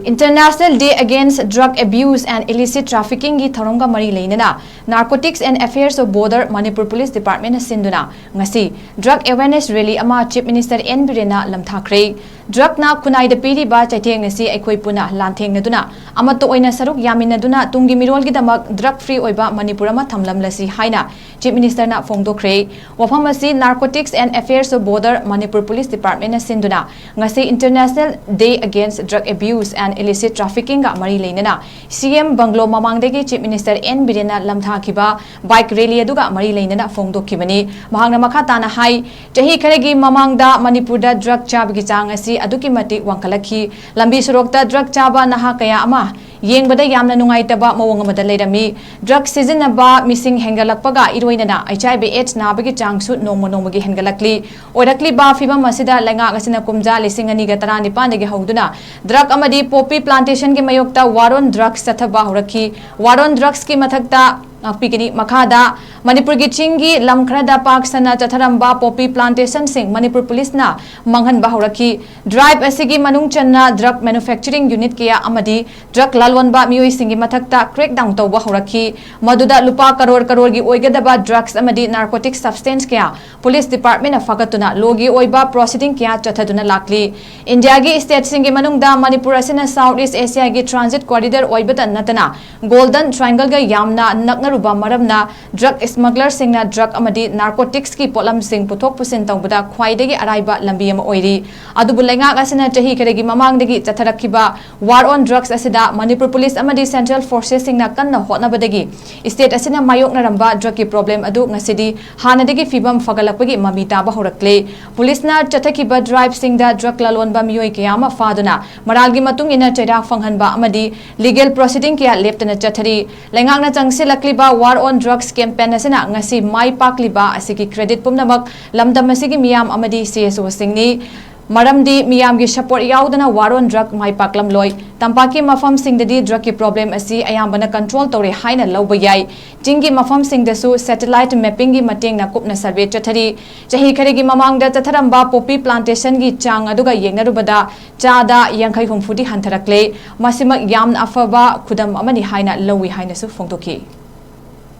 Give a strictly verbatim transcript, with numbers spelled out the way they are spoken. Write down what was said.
International Day Against Drug Abuse and Illicit Traffickingꯒꯤ ꯊꯧꯔꯝꯒ ꯃꯔꯤ ꯂꯩꯅꯅ Narcotics and Affairs of Border Manipur Police Departmentꯅ ꯁꯤꯟꯗꯨꯅ ꯉꯁꯤ Drug Awareness Rally ꯑꯃ Chief Minister N ꯕꯤꯔꯦꯟꯅ ꯂꯝꯊꯥꯈ꯭ꯔꯦ꯫ Drugꯅ ꯈꯨꯟꯅꯥꯏꯗ ꯄꯤꯔꯤꯕ ꯆꯩꯊꯦꯡ ꯑꯁꯤ ꯑꯩꯈꯣꯏ ꯄꯨꯟꯅ ꯂꯥꯟꯊꯦꯡꯅꯗꯨꯅ, ꯑꯃꯠꯇ ꯑꯣꯏꯅ ꯁꯔꯨꯛ ꯌꯥꯃꯤꯟꯅꯗꯨꯅ ꯇꯨꯡꯒꯤ ꯃꯤꯔꯣꯜꯒꯤꯗꯃꯛ drug free ꯑꯣꯏꯕ ꯃꯅꯤꯄꯨꯔ ꯑꯃ ꯊꯝꯂꯝꯂꯁꯤ ꯍꯥꯏꯅ Chief Ministerꯅ ꯐꯣꯡꯗꯣꯛꯈ꯭ꯔꯦ꯫ ꯋꯥꯐꯝ ꯑꯁꯤ Narcotics and Affairs of Border Manipur Police Departmentꯅ ꯁꯤꯟꯗꯨꯅ ꯉꯁꯤ International Day Against Drug Abuse and Illicit Traffickingꯒ ꯃꯔꯤ ꯂꯩꯅꯅ C M Bungalow ꯃꯃꯥꯡꯗꯒꯤ Chief Minister N ꯕꯤꯔꯦꯟꯅ ꯂꯝꯊꯥꯈꯤꯕ bike rally ꯑꯗꯨꯒ ꯃꯔꯤ ꯂꯩꯅꯅ ꯐꯣꯡꯗꯣꯛꯈꯤꯕꯅꯤ꯫ ꯃꯍꯥꯛꯅ ꯃꯈꯥ ꯇꯥꯅ ꯍꯥꯏ, ꯆꯍꯤ ꯈꯔꯒꯤ ꯃꯃꯥꯡꯗ ꯃꯅꯤꯄꯨꯔꯗ drug ꯆꯥꯕꯒꯤ ꯆꯥꯡ ꯑꯁꯤ ꯑꯗꯨꯛꯀꯤ ꯃꯇꯤꯛ ꯋꯥꯡꯈꯠꯂꯛꯈꯤ꯫ ꯂꯝꯕꯤ ꯁꯣꯔꯣꯛꯇ drug ꯆꯥꯕ ꯅꯍꯥ ꯀꯌꯥ ꯑꯃ ꯌꯦꯡꯕꯗ ꯌꯥꯝꯅ ꯅꯨꯡꯉꯥꯏꯇꯕ ꯃꯑꯣꯡ ꯑꯃꯗ ꯂꯩꯔꯝꯃꯤ꯫ Drug ꯁꯤꯖꯤꯟꯅꯕ ꯃꯤꯁꯤꯡ ꯍꯦꯟꯒꯠꯂꯛꯄꯒ ꯏꯔꯣꯏꯅꯅ H I V AIDS ꯅꯥꯕꯒꯤ ꯆꯥꯡꯁꯨ ꯅꯣꯡꯃ ꯅꯣꯡꯃꯒꯤ ꯍꯦꯟꯒꯠꯂꯛꯂꯤ꯫ ꯑꯣꯏꯔꯛꯂꯤꯕ ꯐꯤꯕꯝ ꯑꯁꯤꯗ ꯂꯩꯉꯥꯛ ꯑꯁꯤꯅ ꯀꯨꯝꯖꯥ ꯂꯤꯁꯤꯡ ꯑꯅꯤꯒ ꯇꯔꯥꯅꯤꯄꯥꯟꯗꯒꯤ ꯍꯧꯗꯨꯅ drug ꯑꯃꯗꯤ poppy plantationꯒꯤ ꯃꯥꯌꯣꯛꯇ war on drugs ꯆꯠꯊꯕ ꯍꯧꯔꯛꯈꯤ꯫ War on drugsꯀꯤ ꯃꯊꯛꯇ ꯉꯥꯛꯄꯤꯒꯅꯤ꯫ ꯃꯈꯥꯗ, ꯃꯅꯤꯄꯨꯔꯒꯤ ꯆꯤꯡꯒꯤ ꯂꯝ ꯈꯔꯗ ꯄꯥꯛ ꯁꯟꯅ ꯆꯠꯊꯔꯝꯕ poppy plantationꯁꯤꯡ ꯃꯅꯤꯄꯨꯔ ꯄꯨꯂꯤꯁꯅ ꯃꯥꯡꯍꯟꯕ ꯍꯧꯔꯛꯈꯤ꯫ Drive ꯑꯁꯤꯒꯤ ꯃꯅꯨꯡ ꯆꯟꯅ drug manufacturing unit ꯀꯌꯥ ꯑꯃꯗꯤ drug ꯂꯂꯣꯟꯕ ꯃꯤꯑꯣꯏꯁꯤꯡꯒꯤ ꯃꯊꯛꯇ crackdown ꯇꯧꯕ ꯍꯧꯔꯛꯈꯤ꯫ ꯃꯗꯨꯗ ꯂꯨꯄꯥ ꯀꯔꯣꯔ ꯀꯔꯣꯔꯒꯤ ꯑꯣꯏꯒꯗꯕ drugs ꯑꯃꯗꯤ narcotic substance ꯀꯌꯥ police departmentꯅ ꯐꯥꯒꯠꯇꯨꯅ lawꯒꯤ ꯑꯣꯏꯕ proceeding ꯀꯌꯥ ꯆꯠꯊꯗꯨꯅ ꯂꯥꯛꯂꯤ꯫ ꯏꯟꯗꯤꯌꯥꯒꯤ stateꯁꯤꯡꯒꯤ ꯃꯅꯨꯡꯗ ꯃꯅꯤꯄꯨꯔ ꯑꯁꯤꯅ South East Asiaꯒꯤ transit corridor ꯑꯣꯏꯕꯇ ꯅꯠꯇꯅ Golden Triangleꯒ ꯌꯥꯝꯅ ꯅꯛꯅꯔꯨꯕ ꯃꯔꯝꯅ drug smugglerꯁꯤꯡꯅ drug ꯑꯃꯗꯤ narcoticsꯀꯤ ꯄꯣꯠꯂꯝꯁꯤꯡ ꯄꯨꯊꯣꯛ ꯄꯨꯁꯤꯟ ꯇꯧꯕꯗ ꯈ꯭ꯋꯥꯏꯗꯒꯤ ꯑꯔꯥꯏꯕ ꯂꯝꯕꯤ ꯑꯃ ꯑꯣꯏꯔꯤ꯫ ꯑꯗꯨꯕꯨ ꯂꯩꯉꯥꯛ ꯑꯁꯤꯅ ꯆꯍꯤ ꯈꯔꯒꯤ ꯃꯃꯥꯡꯗꯒꯤ ꯆꯠꯊꯔꯛꯈꯤꯕ war on drugs ꯑꯁꯤꯗ ꯃꯅꯤꯄꯨꯔ ꯄꯨꯂꯤꯁ ꯑꯃꯗꯤ central forcesꯁꯤꯡꯅ ꯀꯟꯅ ꯍꯣꯠꯅꯕꯗꯒꯤ state ꯑꯁꯤꯅ ꯃꯥꯌꯣꯛꯅꯔꯝꯕ drugꯀꯤ problem ꯑꯗꯨ ꯉꯁꯤꯗꯤ ꯍꯥꯟꯅꯗꯒꯤ ꯐꯤꯕꯝ ꯐꯒꯠꯂꯛꯄꯒꯤ ꯃꯃꯤ ꯇꯥꯕ ꯍꯧꯔꯛꯂꯦ꯫ ꯄꯨꯂꯤꯁꯅ ꯆꯠꯊꯈꯤꯕ driveꯁꯤꯡꯗ drug ꯂꯂꯣꯟꯕ ꯃꯤꯑꯣꯏ ꯀꯌꯥ ꯑꯃ ꯐꯥꯗꯨꯅ ꯃꯔꯥꯜꯒꯤ ꯃꯇꯨꯡ ꯏꯟꯅ ꯆꯩꯔꯥꯛ ꯐꯪꯍꯟꯕ ꯑꯃꯗꯤ legal proceeding ꯀꯌꯥ ꯂꯦꯞꯇꯅ ꯆꯠꯊꯔꯤ꯫ ꯂꯩꯉꯥꯛꯅ ꯆꯪꯁꯤꯜꯂꯛꯂꯤꯕ war on drugs campaign ꯑꯁꯤꯅ ꯉꯁꯤ ꯃꯥꯏ ꯄꯥꯛꯂꯤꯕ ꯑꯁꯤꯒꯤ credit ꯄꯨꯝꯅꯃꯛ ꯂꯝꯗꯝ ꯑꯁꯤꯒꯤ ꯃꯤꯌꯥꯝ ꯑꯃꯗꯤ C S Oꯁꯤꯡꯅꯤ꯫ ꯃꯔꯝꯗꯤ ꯃꯤꯌꯥꯝꯒꯤ ꯁꯄꯣꯔꯠ ꯌꯥꯎꯗꯅ ꯋꯥꯔ ꯑꯣꯟ ꯗ꯭ꯔꯒ ꯃꯥꯏ ꯄꯥꯛꯂꯝꯂꯣꯏ꯫ ꯇꯝꯄꯥꯛꯀꯤ ꯃꯐꯝꯁꯤꯡꯗꯗꯤ ꯗ꯭ꯔꯒꯀꯤ ꯄ꯭ꯔꯣꯕ꯭ꯂꯦꯝ ꯑꯁꯤ ꯑꯌꯥꯝꯕꯅ ꯀꯟꯇ꯭ꯔꯣꯜ ꯇꯧꯔꯦ ꯍꯥꯏꯅ ꯂꯧꯕ ꯌꯥꯏ꯫ ꯆꯤꯡꯒꯤ ꯃꯐꯝꯁꯤꯡꯗꯁꯨ ꯁꯦꯇꯦꯂꯥꯏꯠ ꯃꯦꯞꯄꯤꯡꯒꯤ ꯃꯇꯦꯡꯅ ꯀꯨꯞꯅ ꯁꯔꯚꯦ ꯆꯠꯊꯔꯤ꯫ ꯆꯍꯤ ꯈꯔꯒꯤ ꯃꯃꯥꯡꯗ ꯆꯠꯊꯔꯝꯕ ꯄꯣꯄꯤ ꯄ꯭ꯂꯥꯟꯇꯦꯁꯟꯒꯤ ꯆꯥꯡ ꯑꯗꯨꯒ ꯌꯦꯡꯅꯔꯨꯕꯗ ꯆꯥꯗ ꯌꯥꯡꯈꯩ ꯍꯨꯝꯐꯨꯗꯤ ꯍꯟꯊꯔꯛꯂꯦ꯫ ꯃꯁꯤꯃꯛ ꯌꯥꯝꯅ ꯑꯐꯕ ꯈꯨꯗꯝ ꯑꯃꯅꯤ ꯍꯥꯏꯅ ꯂꯧꯏ ꯍꯥꯏꯅꯁꯨ ꯐꯣꯡꯗꯣꯛꯈꯤ꯫